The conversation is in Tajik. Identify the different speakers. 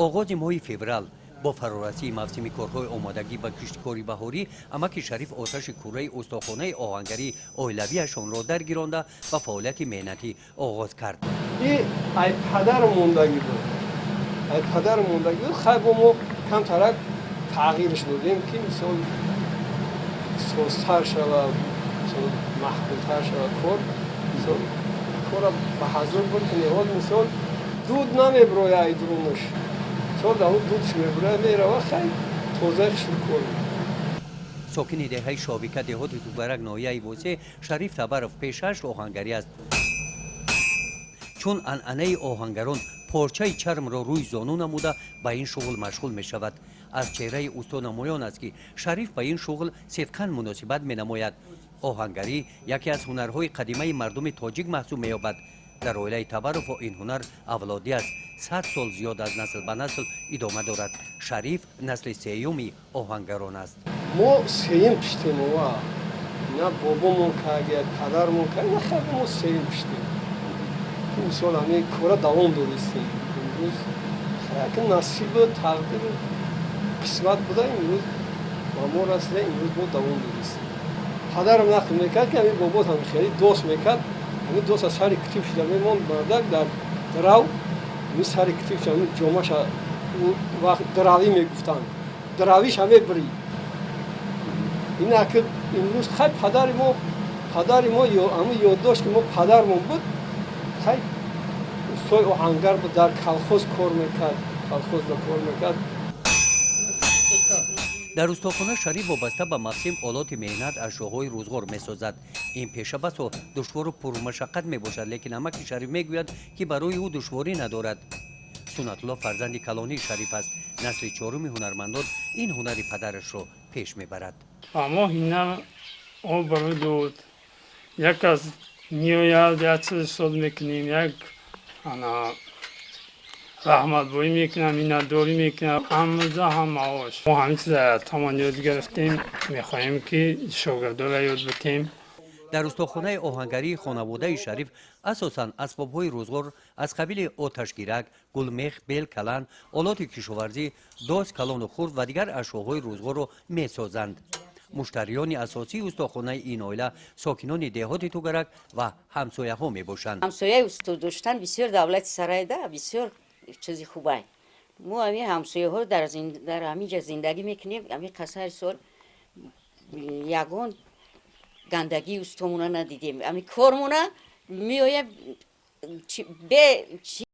Speaker 1: Оғози моҳи феврал, бо фарорасии мавсими корҳои омодагӣ ба киштикори баҳорӣ, амаки Шариф оташи кӯраи устохонаи оҳангарии оилавиашонро даргиронда, ба фаъолияти меҳнатӣ оғоз кард.
Speaker 2: И ай падар мондагӣ буд, ай падар мондагӣ буд. Хай, бо мо камтарак тағйирш додем, ки мисол созтар шава, мисол маъқултар шава кор. Мисол, кора ба ҳазур буд, ки ниҳод, мисол, дуд намеброя ай дурунаш. Мисол, дар дудш меброя, мерава. Хай, тозаи хушрӯ кор.
Speaker 1: Сокини деҳаи Шовика, деҳоти Тугарак, ноҳияи Восеъ, Шариф Табаров пешааш оҳангарӣ аст. Чун анъанаи оҳангарон, порчаи чармро рӯи зону намуда, ба ин шуғл машғул мешавад. Аз чеҳраи усто намоён аст, ки Шариф ба ин шуғл сидқан муносибат менамояд. Оҳангарӣ яке аз ҳунарҳои қадимаи мардуми тоҷик маҳсуб меёбад. Дар оилаи Табарово ин ҳунар авлодӣ аст, 100 сол зиёд аз насл ба насл идома дорад. Шариф насли сеюми оҳангарон аст.
Speaker 2: Мо сеюм пиштем ова, на бобомон кагия, падармон каг, на. Хай, мо сеюм пиштем. Мисол, ҳамин кора давом додистем. Имрӯз ки насибу тақдиру қисмат буда, имрӯз ба мо расида, имрӯз мо давом додистем. Падарам нақл мекард, ки ҳамин бобот ҳам хеле дос мекард. Ҳамин доса сари китиб шида мемонд. Мардак дар драв, ҳамин сари китиб, ҳамин ҷомаша, вақт дравӣ мегуфтанд, дравиша мебирид. Ина ки имрӯз, хай, падари мо ҳамин ёддошт, ки мо падармон буд, хай, устои оҳангар буд, дар колхоз кор мекард, колхозда кор мекард.
Speaker 1: Дар устохона Шариф вобаста ба мавсим олоти меҳнат, ашёҳои рӯзғор месозад. Ин пеша басо душвору пурмашаққат мебошад, лекин амаки Шариф мегӯяд, ки барои ӯ душворӣ надорад. Суннатулло фарзанди калонии Шариф аст. Насли чоруми ҳунармандон ин ҳунари падарашро пеш мебарад.
Speaker 3: Ба мо ҳунар обрӯ дод. Як аз меояд, як чиз соз мекунем, як ана раҳматбоӣ мекунам, миннатдорӣ мекунам. Ҳамза ҳам маош. Мо ҳамин чиза тамон ёд гирифтем, мехоҳем, ки шогирдора ёд битем.
Speaker 1: Дар устохонаи оҳангарии хонаводаи Шариф асосан асбобҳои рӯзғор аз қабили оташгирак, гулмех, бел, каланд, олоти кишоварзӣ, дос калону хурд ва дигар ашёҳои рӯзғорро месозанд. Муштариёни асосии устохонаи ин оила сокинони деҳоти Тугарак ва ҳамсояҳо мебошанд.
Speaker 4: Ҳамсояи усто доштан бисёр давлати сарайда, бисёр чизи хубай. Мо ҳамин ҳамсояҳо дар ҳамин ҷа зиндагӣ мекунем. Ҳамин қасари сол ягон гандагии устомона надидем. Ҳамин кормона меоям бе.